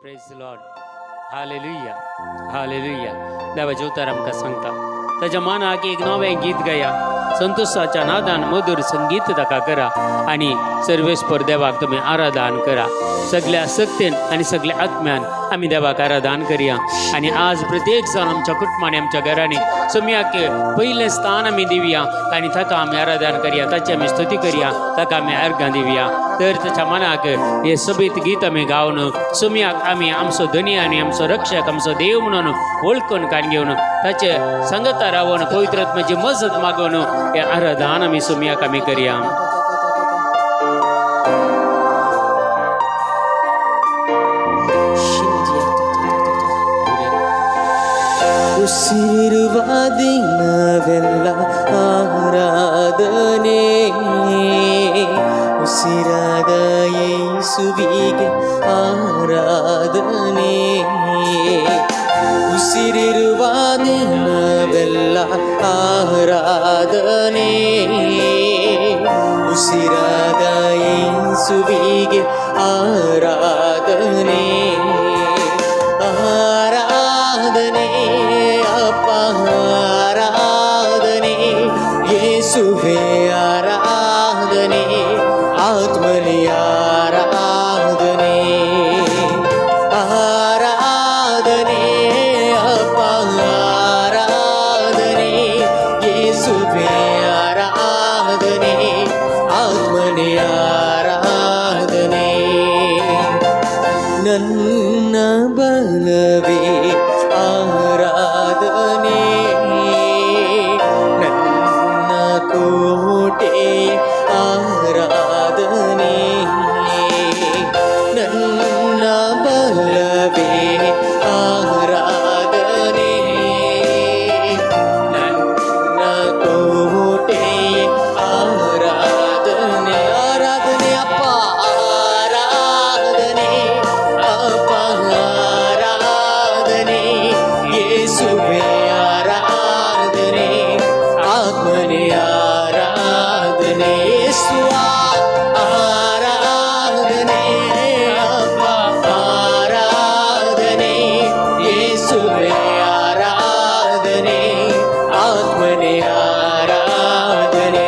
Praise Lord, hallelujah, hallelujah. देवाचें उतर आमकां सांगता ताच्या मनाक एक नवें गीत गाया, संतोषाच्या नादान मधुर संगीत ताका करा आनी सर्वेस्पर देवाक तुमी आराधन करा. सगल्या शक्तीन आनी सगल्या आत्म्यान आमी देवाक आराधन करया. आनी आज प्रत्येक जाण आमच्या कुटुंबांनी आमच्या घरांनी सोम्याक पयलें स्थान आमी दिवया आनी ताका आमी आराधन करया, ताची आमी स्तुती करया, ताका आमी अर्घां दिवया. तर ताच्या मनाक हे सोबीत गीत आमी गावन सोम्याक आमी आमचो धनी आनी आमचो रक्षक आमचो देव म्हणून वळखून कान घेवन ताचे संगता रावन पवित्र आत्म्याची मजत मागून हे आराधन आमी सोम्याक आमी करया. ಉಸಿರುವ ದಿನವೆಲ್ಲ ಆರಾಧನೆ, ಉಸಿರಾದ ಯೇಸುವಿಗೆ ಆರಾಧನೆ. ಉಸಿರಿರುವ ದಿನವೆಲ್ಲ ಆರಾಧನೆ, ಉಸಿರಾದ ಯೇಸುವಿಗೆ ಆರಾಧನೆ. ಆರಾಧನೆ ಅಪ್ಪ ಆರಾಧನೆ, ಯೇಸುವೆ ಆರಾಧನೆ, ಆತ್ಮನೇ ಆರಾಧನೆ. ಆರಾಧನೆ ಅಪ್ಪ ಆರಾಧನೆ, ಯೇಸುವೆ ಆರಾಧನೆ, ಆತ್ಮನೇ ಆರಾಧನೆ. ನನ್ನ ಬಲವೇ ಆರಾಧನೆ, ನನ್ನ ಕೋಟೆ ಆರಾಧನೆ, ನನ್ನ ಬಲವೇ ಆರಾಧನೆ, ನನ್ನ ಕೋಟೆ ಆರಾಧನೆ. ಆರಾಧನೆ ಅಪ್ಪ ಆರಾಧನೆ, ಅಪ್ಪ ಆರಾಧನೆ, ಯೇಸುವೆ ಆರಾಧನೆ, ಆತ್ಮನೇ ಆರಾಧನೆ. ಯೇಸುವ ಆರಾಧನೆ ಅಪ್ಪ ಆರಾಧನೆ, ಯೇಸುವೆ ಆರಾಧನೆ, ಆತ್ಮನೇ ಆರಾಧನೆ.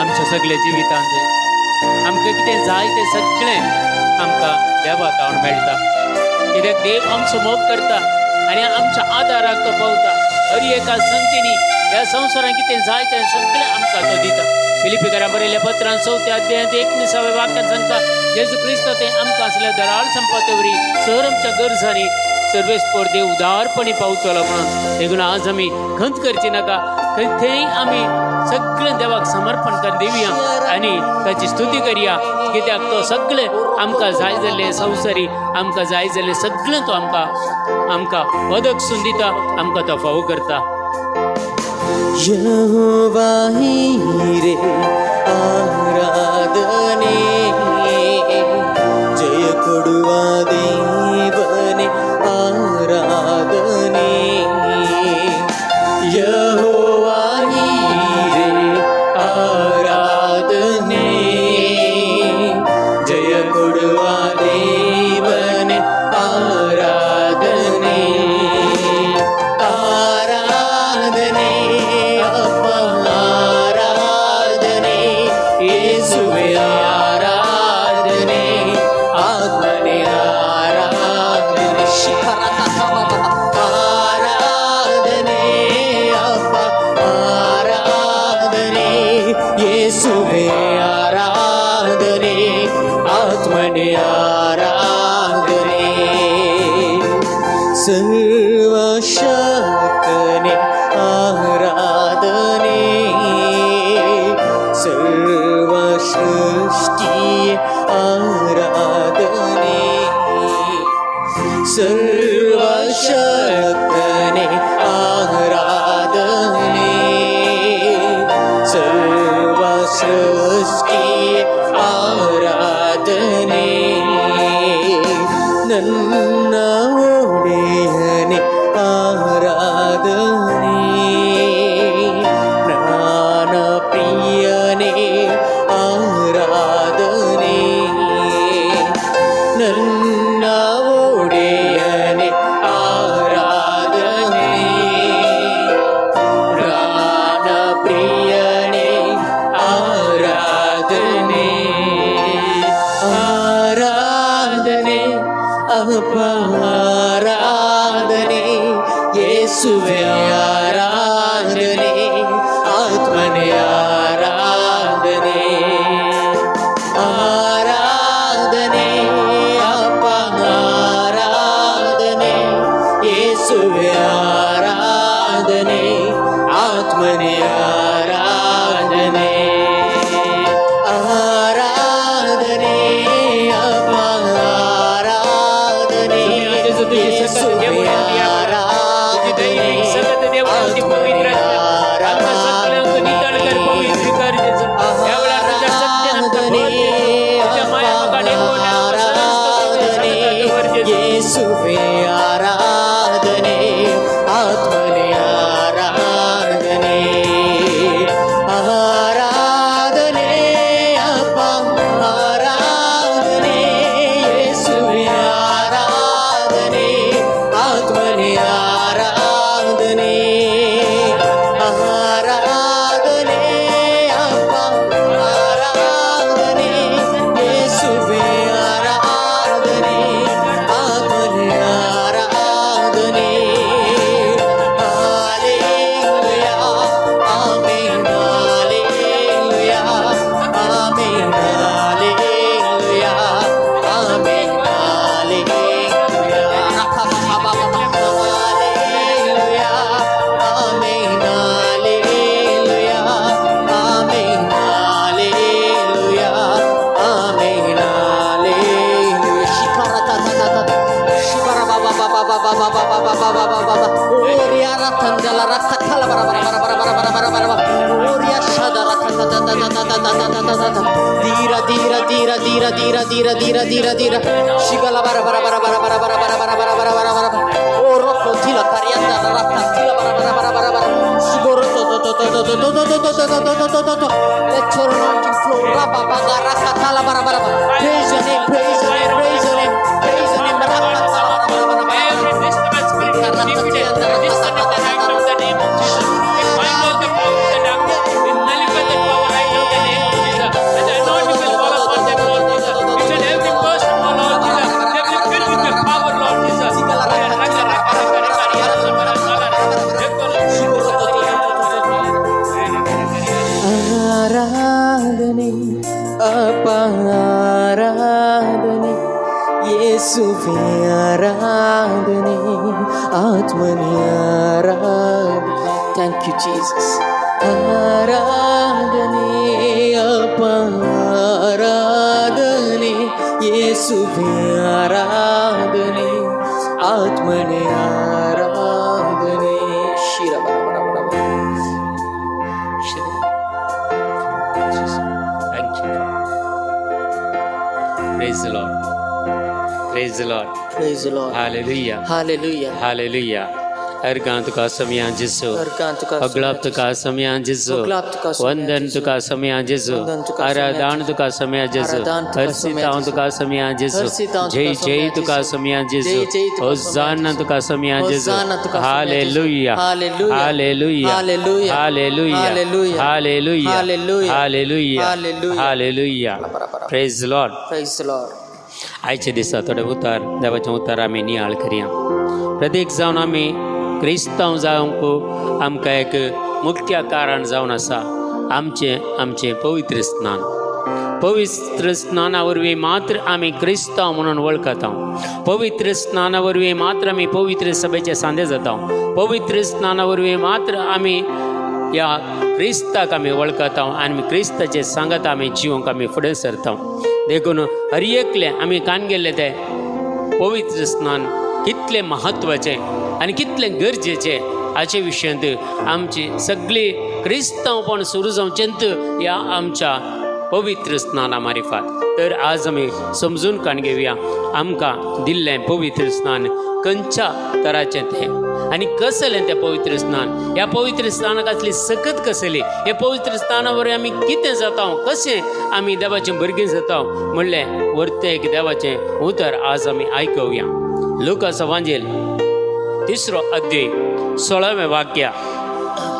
आमच्या सगळ्या जिवितांत आमकां कितें जाय तें सगळें आमकां देवा तावन मेळटा. कित्याक देव आमचो मोग करता आनी आमच्या आदाराक तो पावता. हर एका संगतीनी ह्या संवसारांत कितें जाय तें सगळें आमकां तो दिता. फिलिपीकरां बरयल्ल्या पत्रान 4थ्या अध्यायांत 19व्या वाक्यान सांगता, जेजू क्रिस्त ते आमकां आसल्या दराळ संपत्ती वरी सर आमच्या गरजांनी सर्वेस्पर देव उदारपणी पावतलो म्हणून. देखून आज आमी खंत करची नाका, थंय आमी सगळें देवाक समर्पण कर दिवया आनी ताची स्तुती करया. कित्याक तो सगळें आमकां जाय जाल्लें संवसारी आमकां जाय जाल्लें सगळें तो आमकां आमकां वदकसून दिता, आमकां तो फावो करता. यहोवा रे आराधने, जय ಕೊಡುವ ದೇವನೇ ಆರಾಧನೆ. ಯೆಹೋವಾ ರೆ ಆರಾಧನೆ, ಜಯ ಕೊಡುವ ದೇವನೇ ಆರಾಧನೆ. ಆರಾಧನೆ ಅಪ್ಪ ಆರಾಧನೆ, ಯೇಸುವೆ ಆರಾಧನೆ, ಆತ್ಮನೇ ಆರಾಧನೆ. ಆರಾಧನೆ ಅಪ್ಪ ಆರಾಧನೆ, ಯೇಸುವೆ ಆರಾಧನೆ, ಆತ್ಮನೇ ಆರಾಧನೆ. ಸರ್ವಶಕ್ತನೇ ಆರಾಧನೆ, ಸರ್ವಸೃಷ್ಟಿಗೆ ಅಪ್ಪ ಆರಾಧನೆ, ಯೇಸುವೆ ಆರಾಧನೆ, ಆತ್ಮನೇ ಆರಾಧನೆ. ಆರಾಧನೆ ಅಪ್ಪ ಆರಾಧನೆ, ಯೇಸುವೆ ಆರಾಧನೆ, ಆತ್ಮನೇ ಆರಾಧನೆ. ಆರಾಧನೆ ಅಪ್ಪ ಆರಾಧನೆ, ಯೇಸುವೆ ಆರಾಧನೆ, ಆತ್ಮನೇ ಆರಾಧನೆ, ಯೇಸುವೆ ಆರಾಧನೆ, ಆತ್ಮನೇ ಆರಾಧನೆ. ಆರಾಧನೆ ಅಪ್ಪ ಆರಾಧನೆ, ಯೇಸುವೆ ಆರಾಧನೆ, ಆತ್ಮನೇ ಆರಾಧನೆ. ಆರಾಧನೆ ಅಪ್ಪ ಆರಾಧನೆ, ಯೇಸುವೆ ಆರಾಧನೆ, ಆತ್ಮನೇ ಆರಾಧನೆ. Hallelujah, amen, hallelujah, amen, hallelujah, amen, hallelujah. Hallelujah, amen, hallelujah, amen, hallelujah, amen, hallelujah. Shikara ta ta ta ta, shikara ba ba ba ba ba ba ba ba ba ba ba ba ba. Oria ratandala rakatala bara bara bara bara bara bara bara bara. Oria shada rakata ta ta ta ta ta ta ta ta ta ta. Dira dira dira dira dira dira dira dira dira. Shigala bara bara bara bara bara bara bara bara bara bara bara bara. O rocco tila carianda rakatila bara bara bara bara bara. Shigoro to to to to to to to to to to to to to to to. Let your anointing flow. Rabba baga rakatala bara bara bara. Praise your name, praise your name, praise your name, praise your name. Rakatala bara bara bara bara. Every disturbance spirit is defeated. Disconnect the right now in the name of Jesus. We bind all the power of the darkness. We nullify that power right now in the name of Jesus. And the anointing will fall upon them, Lord Jesus. Each and every person, Lord Jesus, they will be filled with your power, Lord Jesus. ಆರಾಧನೆ ಅಪ್ಪ ಆರಾಧನೆ, ಯೇಸುವೆ ಆರಾಧನೆ, ಆತ್ಮನೇ ಆರಾಧನೆ. Thank you Jesus. ಆರಾಧನೆ ಅಪ್ಪ ಆರಾಧನೆ, ಯೇಸುವೆ ಆರಾಧನೆ, ಆತ್ಮನೇ ಆರಾಧನೆ. ಶಿರ ಬರ ಬರ ಬರ ಬರ. Thank you. Praise the Lord. Praise the Lord. Praise the Lord. Hallelujah. Hallelujah. Hallelujah. अर्गांत का समय जिसो, अगलाप्त का समय जिसो, वंदन का समय जिसो, आराधन का समय जिसो, हर्षितांत का समय जिसो, जय जय का समय जिसो, होसाना का समय जिसो. Hallelujah, hallelujah, hallelujah, hallelujah, hallelujah, hallelujah. Praise the Lord. Praise the Lord. आयच्या दिसा थोडे उतार देवाचें उतार आमी नियाळ करया. प्रत्येक जावन आमी क्रिस्तांव जावंक आमकां एक मुख्य कारण जावन आसा आमचें आमचें पवित्र स्नान. पवित्र स्नाना वरवीं मात्र आमी क्रिस्तांव म्हणून वळखता. पवित्र स्नाना वरवीं मात्र आमी पवित्र सभेचे सांदे जाता. पवित्र स्नाना वरवीं मात्र आमी ह्या क्रिस्ताक आमी वळखता आनी क्रिस्ताचे सांगात आमी जिवंक आमी फुडें सरता. देखून हर एकले आमी कान गेल्ले ते पवित्र स्नान कितलें म्हत्वाचें आनी कितलें गरजेचें हाचे विशयांत आमची सगळी क्रिस्तांवपण सुरू जावचेंत ह्या आमच्या पवित्र स्नाना मारिफात. तर आज आमी समजून काण घेवया आमकां दिल्लें पवित्र स्नान खंयच्या तराचें तें आनी कसलें तें पवित्र स्नान. ह्या पवित्र स्नानाक आसली सकत कसली, ह्या पवित्र स्नाना वरवीं आमी कितें जाता, कशें आमी देवाचें भुरगीं जाता म्हणलें वरतें एक देवाचें उतर आज आमी आयकुया. लुकास वांजेल 3 अध्याय 16वें वाक्य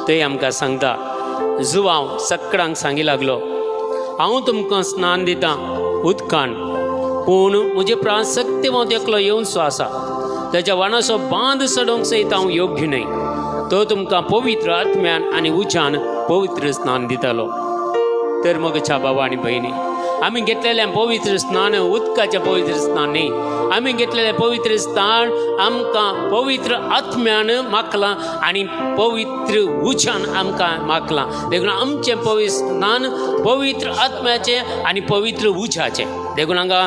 थंय आमकां सांगता, जुवांव सगळ्यांक सांगी लागलो, हांव तुमकां स्नान दितां उदकान, पूण म्हजे प्राण सक्तेवंत एकलो येवचो आसा, ताच्या वाणाचो बांद चडोवंक सयत हांव योग्य न्हय. तो तुमकां पवित्र आत्म्यान आनी उज्यान पवित्र स्नान दितालो. तर मगच्या बाबा आनी भयणी, आमी घेतलेलें पवित्र स्नान उदकाचें पवित्र स्नान न्ही. आमी घेतलेलें पवित्र स्नान आमकां पवित्र आत्म्यान माखलां आनी पवित्र उज्यान आमकां माखलां. देखून आमचें पवित्र स्नान पवित्र आत्म्याचें आनी पवित्र उज्याचें. देखून हांगा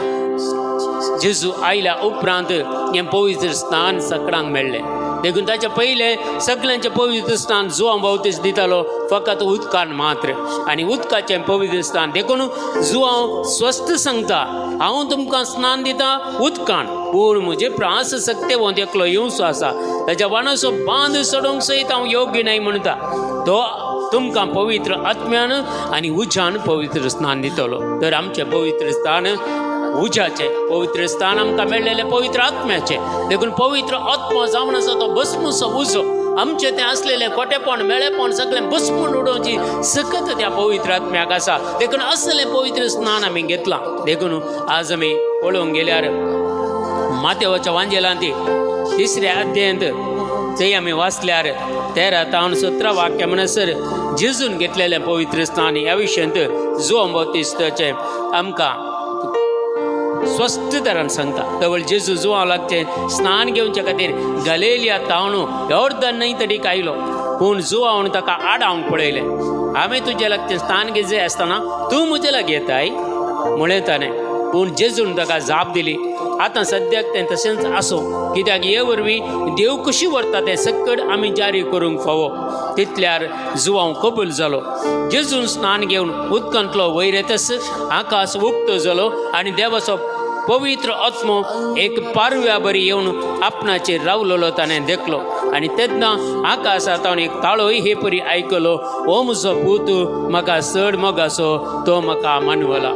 जेजू आयल्या उपरांत हें पवित्र स्नान सगळ्यांक मेळ्ळें. देखून ताच्या पयलें सगळ्यांचें पवित्र स्नान जुवांव बावतीस दितालो फकत उदकान मात्र आनी उदकाचें पवित्र स्नान. देखून जुवांव स्वस्थ सांगता, हांव तुमकां स्नान दिता उदकान, पूण म्हजें प्रास सक्तेवंत एकलो येवचो आसा, ताच्या वाणाचो बांद चडोवंक सयत हांव योग्य न्हय म्हणटा. तो तुमकां पवित्र आत्म्यान आनी उज्यान पवित्र स्नान दितलो. तर आमचें पवित्र स्नान उज्याचें पवित्र स्थान आमकां मेळ्ळेलें पवित्र आत्म्याचें. देखून पवित्र आत्मो जावन आसा तो भस्मसो उजो आमचें तें आसलेलें खोटेपण मेळेपण सगळें भस्मून उडोवची सकत त्या पवित्र आत्म्याक आसा. देखून असलें पवित्र स्नान आमी घेतलां. देखून आज आमी पळोवंक गेल्यार मातेवाच्या वांजेलांत तिसऱ्या अध्यायांत थंय आमी वाचल्यार 13 तावन 17 वाक्य म्हणसर जेजून घेतलेलें पवित्र स्नान ह्या विशयांत जुवांव बाप्तिस्ताचें आमकां स्वस्थ तरान सांगता. तवळ जेजू जुवांव लागचें स्नान घेवचे खातीर गलेलिया तावणू योर्दन न्हंय तडीक आयलो, पूण जुवांवन ताका आडावंक पळयलें. हांवें तुजे लागचें स्नान घेजे आसतना तूं म्हजे लागीं येताय म्हळें ताणें. पूण जेजून ताका जाप दिली, आतां सद्याक तें तशेंच आसूं, कित्याक हे वरवीं देव कशी व्हरता तें सक्कड आमी जारी करूंक फावो. तितल्यार जुवांव कबूल जालो. जेजून स्नान घेवन उदकांतलो वयर येतच आकाश उक्तो जालो आनी देवाचो पवित्र आत्मो एक पारव्या बरी येवन आपणाचेर रावलेलो ताणें देखलो. आनी तेन्ना आकाशांत एक ताळोय हे परी आयकलो, हो म्हजो पूत म्हाका चड मोगाचो, तो म्हाका मानवला.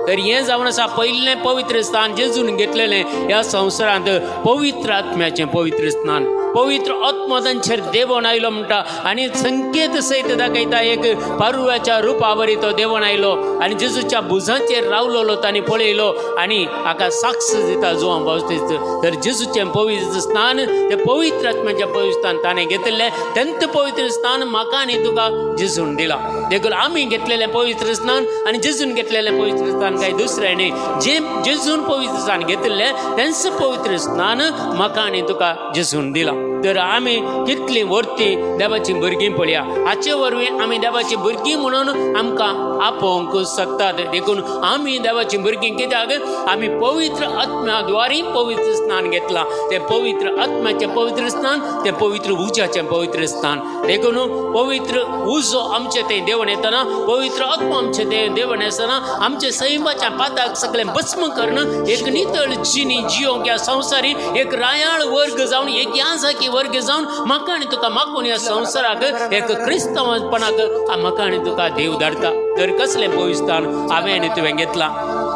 तर हें जावन आसा पयलें पवित्र स्थान जेजून घेतलेलें ह्या संवसारांत पवित्र आत्म्याचें पवित्र स्नान. पवित्र आत्मो तांचेर देवण आयलो म्हणटा आनी संकेत सयत दाखयता, एक पारुव्याच्या रुपावरी तो देवण आयलो आनी जेजूच्या भुजांचेर रावलेलो तांणी पळयलो आनी हाका साक्ष दिता जुवांव बाप्तिस्त. तर जेजूचें पवित्र स्नान तें पवित्र आत्म्याचें पवित्र स्नान ताणें घेतिल्लें. तेंच पवित्र स्नान म्हाका आनी तुका जेजून दिलां. देखून आमी घेतलेलें पवित्र स्नान आनी जेजून घेतलेलें पवित्र स्नान काय दुसरें न्ही. जें जेजून पवित्र स्नान घेतिल्लें तेंच पवित्र स्नान म्हाका आनी तुका जेजून दिलां. तर आमी कितली वर्ती देवाची भुरगीं पळया, हाचे वरवीं आमी देवाची भुरगीं म्हणून आमकां आपोवंक शकतात. देखून आमी देवाची भुरगीं कित्याक आमी पवित्र आत्म्या द्वारी पवित्र स्नान घेतलां. तें पवित्र आत्म्याचें पवित्र स्नान, तें पवित्र उज्याचें पवित्र स्नान. देखून पवित्र उजो आमचे ते देवण येतना, पवित्र आत्मा आमचे ते देवण येतना आमचे सैमाच्या पाताक सगळें भस्म करून एक नितळ जिनी जियोंक ह्या संवसारी एक रायाळ वर्ग जावन एक याजाकी वर्ग जावन म्हाका आनी तुका मागून ह्या संवसाराक एक क्रिस्तांवपणाक म्हाका आनी तुका देव धाडटा. तर कसलें पवित्र स्थान हांवें आनी तुवें घेतलां.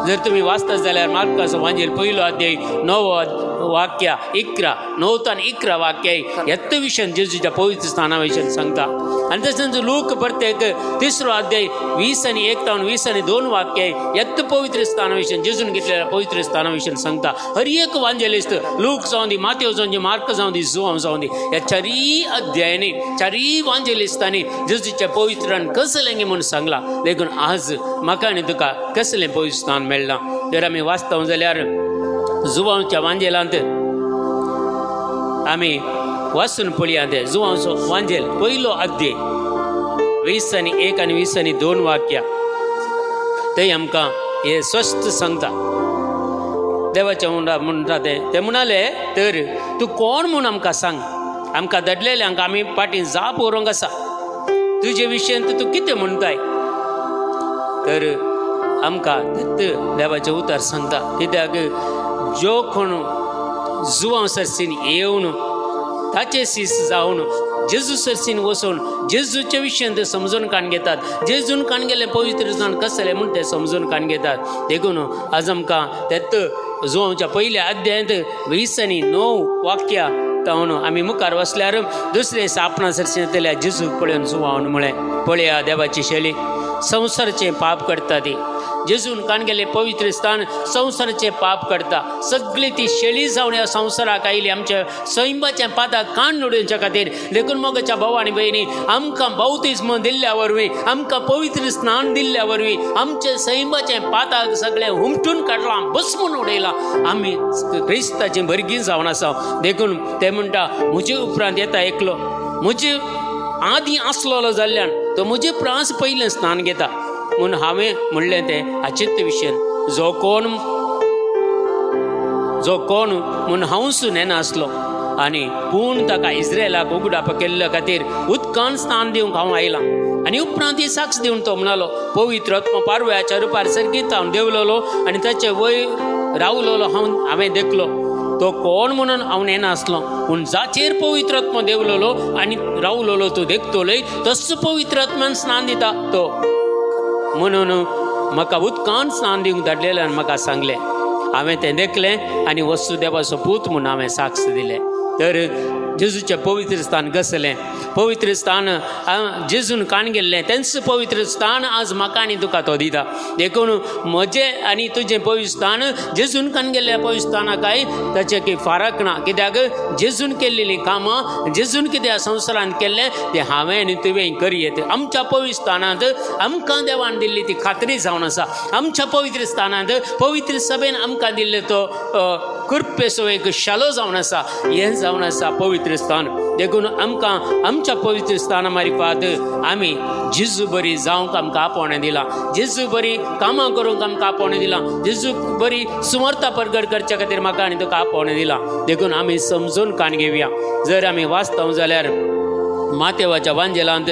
जर तुमी वाचता जाल्यार मार्काचो वांजेल पयलो अध्याय 9 वाक्य 11 9 आनी 11 वाक्य ह्याच विशयान जेजूच्या पवित्र स्थाना विशयान सांगता. आनी तशेंच लूक प्रत्येक 3 अध्याय 20 आनी 1 तावन 20 आनी 2 वाक्य ह्याच पवित्र स्थाना विशयान जेजून घेतलेल्या पवित्र स्थाना विशयान सांगता. हर एक वांजेलिस्त लूक जावं दी, मातेव जावं दी, मार्क जावं दी, जुवांव जावं दी, ह्या चारीय अध्यायांनी चारीय वांजेलिस्तांनी जेजूच्या पवित्रान कसलें म्हूण सांगलां. देखून आज म्हाका आनी तुका कसलें पवित्र स्थान मेळ्ळां. जर आमी वाचता जाल्यार जुवांवच्या वांजेलांत आमी वाचून पळया तें जुवांवचो वांजेल पयलो अध्याय 20 आनी 1 आनी 20 आनी 2 वाक्या थंय आमकां हे स्वस्थ सांगता. देवाचें म्हणटा तें म्हणाले, तर तूं कोण म्हूण आमकां सांग, आमकां धाडलेल्यांक आमी फाटीं जाप व्हरूंक आसा, तुजे विशयांत तूं कितें म्हणटाय. तर आमकां देवाचें उतर सांगता, कित्याक जो कोण जुवांव सरसीन येवन ताचे सीस जावन जेजू सरसीन वचून जेजूच्या विशयांत समजून काण घेतात, जेजून काण गेलें पवित्र जाण कसलें म्हूण तें समजून काण घेतात. देखून आज आमकां तेत जुवांवच्या पयल्या अध्यायांत 20 आनी 9 वाक्या तावन आमी मुखार वसल्यार दुसरें सापणा सरसीन येतल्या जेजूक पळोवन जुवांवन म्हळें, पळया देवाची शैली संवसाराचें पाप करता ती. जेजून कान गेले पवित्र स्थान संवसाराचें पाप करता. सगळी ती शेळी जावन ह्या संवसाराक आयली आमच्या सैमाच्या पादाक कान उडोवच्या खातीर. देखून मोगाच्या भाव आनी भयणी, आमकां बावतिज्म दिल्ल्या वरवीं, आमकां पवित्र स्नान दिल्ल्या वरवीं आमच्या सैमाचें पादाक सगळें हुमटून काडलां, बसमून उडयलां. आमी क्रिस्ताचीं भुरगीं जावन आसा. देखून ते म्हणटा, म्हजे उपरांत येता एकलो, म्हजे आदीं आसलेलो जाल्ल्यान तो म्हजे प्रास पयलें स्नान घेता. म्हूण हांवें म्हणलें तें हाचेच विशयान, जो कोण म्हूण हांवूच नेनासलो आनी पूण ताका इस्रायलाक उगडाप केल्ल्या खातीर उदकान स्नान दिवंक हांव आयलां. आनी उपरांत ही साक्ष दिवन तो म्हणालो, पवित्र आत्मा पारव्याच्या रुपार सर्गीत हांव देंवलोलो आनी ताचे वयर रावलोलो हांवें देखलो. तो कोण म्हणून हांव नेनासलो, पूण जाचेर पवित्र आत्मा देंवलोलो आनी रावलोलो तो देखतलोय, तसो पवित्र आत्मान स्नान दिता तो. म्हणून म्हाका उदकान स्नान दिवंक धाडलेल्यान म्हाका सांगलें. हांवें तें देखलें आनी वस्तू देवाचो पूत म्हूण हांवें साक्ष दिलें. तर जेजूचें पवित्र स्थान कसलें? पवित्र स्थान जेजून कान गेल्लें तेंच पवित्र स्थान आज म्हाका आनी तुका तो दिता. देखून म्हजें आनी तुजें पवित्र स्थान जेजून कान गेल्ल्या पवित्र स्थाना काय ताचें की फारक ना. कित्याक जेजून केल्लीं कामां, जेजून कितें संवसारांत केल्लें तें हांवें आनी तुवें करयेत. आमच्या पवित्र स्थानांत आमकां देवान दिल्ली ती खात्री जावन आसा. आमच्या पवित्र स्थानांत पवित्र सभेन आमकां दिल्ले तो कृपेचो एक शालो जावन आसा. हें जावन आसा पवित्र स्थान. देखून आमकां आमच्या पवित्र स्थाना मारिफात आमी जेजू बरी जावंक आमकां आपोवणें दिलां, जेजू बरी कामां करूंक आमकां आपोवणें दिलां, जेजू बरी सुमर्ता परगट करच्या खातीर म्हाका आनी तुका आपोवणें दिलां. देखून आमी समजून कान घेवया. जर आमी वाचता जाल्यार मातेवाच्या वांजेलांत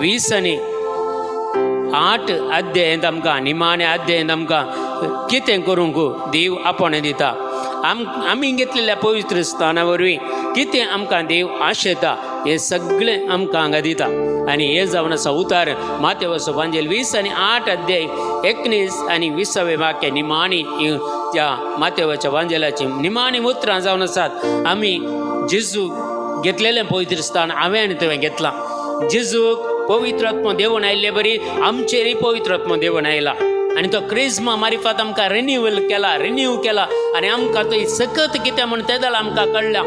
20 आनी 8 अध्यायांत आमकां, निमाणे अध्यायांत आमकां कितें करूंक देव आपोवणें दिता. आमी घेतलेल्या पवित्र स्थाना वरवीं कितें आमकां देव आशेता हें सगळें आमकां हांगा दिता. आनी हें जावन आसा उतार मातेवाचो वांजेल 20 आनी 8 अध्याय 19 आनी 20 वाक्य निमाणी त्या मातेवाच्या वांजेलाची निमाणी उतरां जावन आसात. आमी जेजू घेतलेलें पवित्र स्थान हांवें आनी तुवें घेतलां. जेजूक पवित्र आत्मो देवून आयिल्ले बरी आमचेरय पवित्र आत्मो देवून आयला आनी तो क्रिज्मा मारिफात आमकां रिन्यूवल केला, रिन्यू केला आनी आमकां तो सकत कितें म्हूण तें जाल्यार आमकां कळ्ळा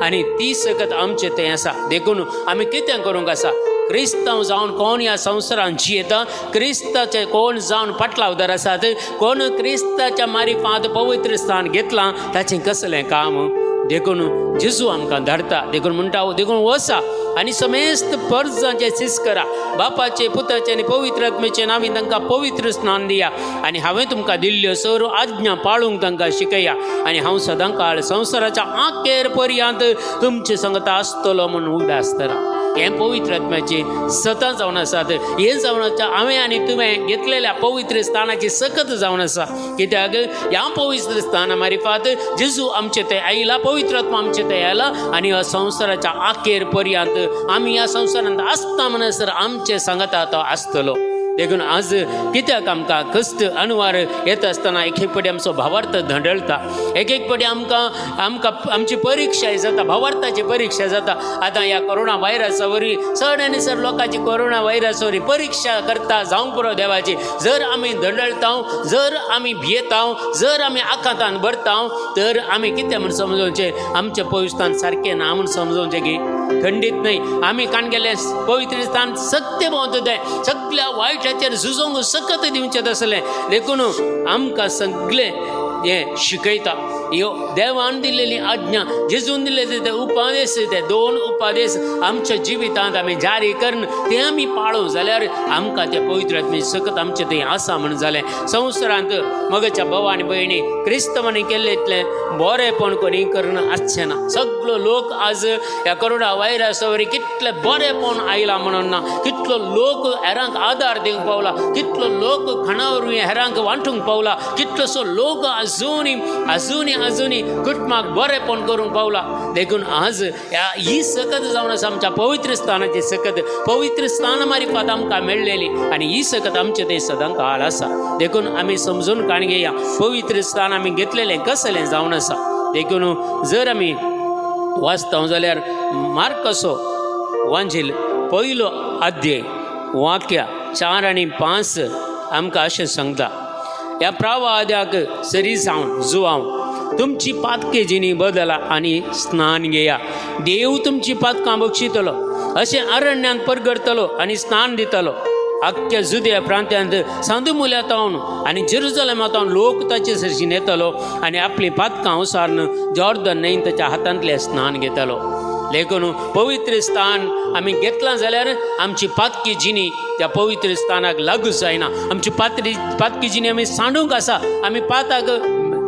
आनी ती सकत आमचें थंय आसा. देखून आमी कितें करूंक आसा, क्रिस्तांव जावन कोण ह्या संवसारांत जियेता, क्रिस्ताचे कोण जावन पाटलावदार आसात, कोण क्रिस्ताच्या मारिफात पवित्र स्थान घेतलां ताचें कसलें काम. देखून जेजू आमकां धाडटा. देखून म्हणटा, देखून वसा आनी समेस्त परजांचे सीस करा, बापाचे पुताचे आनी पवित्र आत्म्याचे नांवी तांकां पवित्र स्नान दिया आनी हांवें तुमकां दिल्ल्यो सर्व आज्ञा पाळूंक तांकां शिकया आनी हांव सदां काळ संवसाराच्या आखेर पर्यंत तुमचे संगता आसतलो म्हूण उगडास करा. हें पवित्र आत्म्याचें सतां जावन आसात. हें जावन आसा हांवें आनी तुवें घेतलेल्या पवित्र स्थानाची सकत जावन आसा. कित्याक ह्या पवित्र स्थाना मारिफात जेजू आमचे थंय आयला, पवित्र आत्मा आमचे थंय आयला आनी ह्या संवसाराच्या आखेर पर्यंत आमी ह्या संवसारांत आसता म्हणसर आमचे सांगता तो आसतलो. देखून आज कित्याक आमकां कश्ट अणवार येता आसतना एक एक पटी आमचो भावार्थ धंडळटा, एक एक पटी आमकां आमकां आमची परिक्षा जाता, भावार्थाची परीक्षा जाता. आतां ह्या कोरोना व्हायरसा वरवीं चड आनी चड लोकांची कोरोना व्हायरस वरवीं परीक्षा करता जावंक पुरो देवाची. जर आमी धंडळटा, जर आमी भियेता, जर आमी आकांतान भरता तर आमी कितें म्हूण समजोवचें, आमचें पवित्र स्थान सारकें ना म्हूण समजोवचें की खंडीत न्हय. आमी कान गेल्लें पवित्र स्थान सत्य भोंवता तें सगळ्या वायटाचेर झुजोवंक सकत दिवचें तसलें. देखून आमकां सगळें हें शिकयता ह्यो देवान दिल्लेली आज्ञा, जेजून दिल्ले ते उपादेश, ते 2 उपादेश आमच्या जिवितांत आमी जारी करून ते आमी पाळू जाल्यार आमकां ते पवित्र आत्म्याची सकत आमचें थंय आसा म्हूण जालें. संवसारांत मगच्या भाव आनी भयणी क्रिस्तांवांनी केल्लें इतलें बरेंपण कोणी करून आसचें ना. सगळो लोक आज ह्या कोरोना व्हायरसा वरवीं कितलें बरेंपण आयलां म्हणून ना, कितलो लोक हेरांक आदार दिवंक पावला, कितलो लोक खाणा वरवीं हेरांक वांटूंक पावला, कितलोसो लोक अजून अजून अजूनय कुटुंबाक बरेंपण करूंक पावला. देखून आज ह्या ही सकत जावन आसा आमच्या पवित्र स्थानाची सकत. पवित्र स्थान मारिफात आमकां मेळ्ळेली आनी ही सकत आमचें थंय सदां काळ आसा. देखून आमी समजून काण घेया पवित्र स्थान आमी घेतलेलें कसलें जावन आसा. देखून जर आमी वाचता जाल्यार मार्काचो वांजेल 1 अध्याय वाक्या 4 आनी 5 आमकां अशें सांगता. ह्या प्रवाद्याक सरी जावन जुवांव तुमची पातके जिणी बदला आनी स्नान घेया, देव तुमची पातकां बक्षितलो. अशें अरण्यांत परगडतलो आनी स्नान दितलो. आख्ख्या जुद्या प्रांत्यांत सांदुमुल्या तावन आनी जेरुजलेमा तावन लोक ताचे सरशीन येतलो आनी आपलीं पातकां उसारून जॉर्दन न्हंयन ताच्या हातांतलें स्नान घेतलो. देखून पवित्र स्थान आमी घेतलां जाल्यार आमची पातकी जिणी त्या पवित्र स्थानाक लागू जायना. आमची पातकी जिणी आमी सांडूंक आसा, आमी पाताक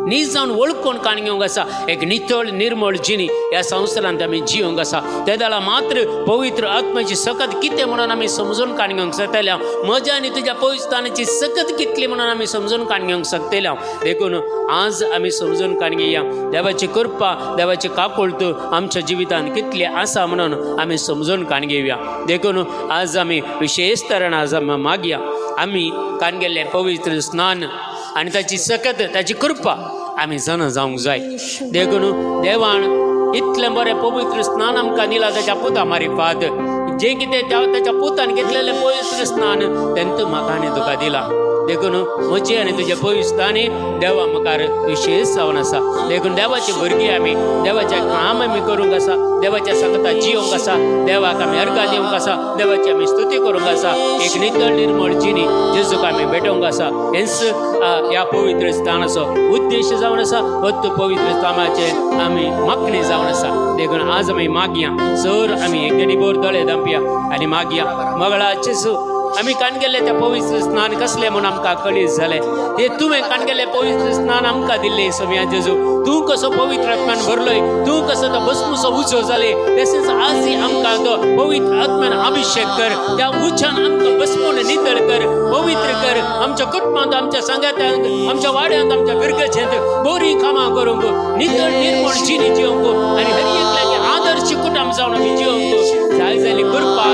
नीज जावन वळखून काण घेवंक आसा. एक नितळ निर्मळ जिणी ह्या संवसारांत आमी जिवंक आसा. ते जाल्यार मात्र पवित्र आत्म्याची सकत कितें म्हणून आमी समजून काण घेवंक शकतले. म्हज्या आनी तुज्या पवित्र स्थानाची सकत कितली म्हणून आमी समजून काण घेवंक शकतले. देखून आज आमी समजून काण घेया देवाची कृपा, देवाची काकुळट आमच्या जिवितांत कितली आसा म्हणून आमी समजून काण घेवया. देखून आज आमी विशेष तरेन आज आमी मागया आमी काण गेल्लें पवित्र स्नान आनी ताची सकत, ताची कृपा आमी जाणा जावंक जाय. देखून देवान इतलें बरें पवित्र स्नान आमकां दिलां ताच्या पुता मारिफात. जें कितें ताच्या पुतान घेतलेलें पवित्र स्नान तेंत म्हाका आनी तुका दिलां. देखून म्हजें आनी तुजें पवित्र स्थान देवा मुखार विशेष जावन आसा. देखून देवाची भुरगीं आमी, देवाचें काम आमी करूंक आसा, देवाच्या सांगता जियोंक आसा, देवाक आमी अर्घां दिवंक आसा, देवाची आमी स्तुती करूंक आसा. एक नितळ निर्मळ जिणी जेजूक आमी भेटोवंक आसा. हेंच ह्या पवित्र स्थानाचो उद्देश जावन आसा. वत्त पवित्र स्थानाचे आमी मागणी जावन आसा. देखून आज आमी मागया सर आमी एक गडीभर दोळे धांपया आनी मागया मगळा जेजू आमी काण गेल्ले त्या पवित्र स्नान कसलें म्हूण आमकां कळीत जालें. हे तुवें काण गेल्लें पवित्र स्नान आमकां दिल्लें सोम्या जेजू. तूं कसो पवित्र आत्म्यान भरलोय, तूं कसो तो भस्मसो उजो जाले, तशेंच आजय आमकां तो पवित्र आत्म्यान अभिशेक कर. त्या उज्यान आमकां भस्मून नितळ कर, पवित्र कर. आमच्या कुटुंबांत, आमच्या सांगात्यांत, आमच्या वाड्यांत, आमच्या फिरगचेंत बरीं कामां करूंक, नितळ निर्मळ जिणी जिवंक आनी हर एकल्याचे आदर्श कुटुंब जावन आमी जिवंक जाय जाली कृपा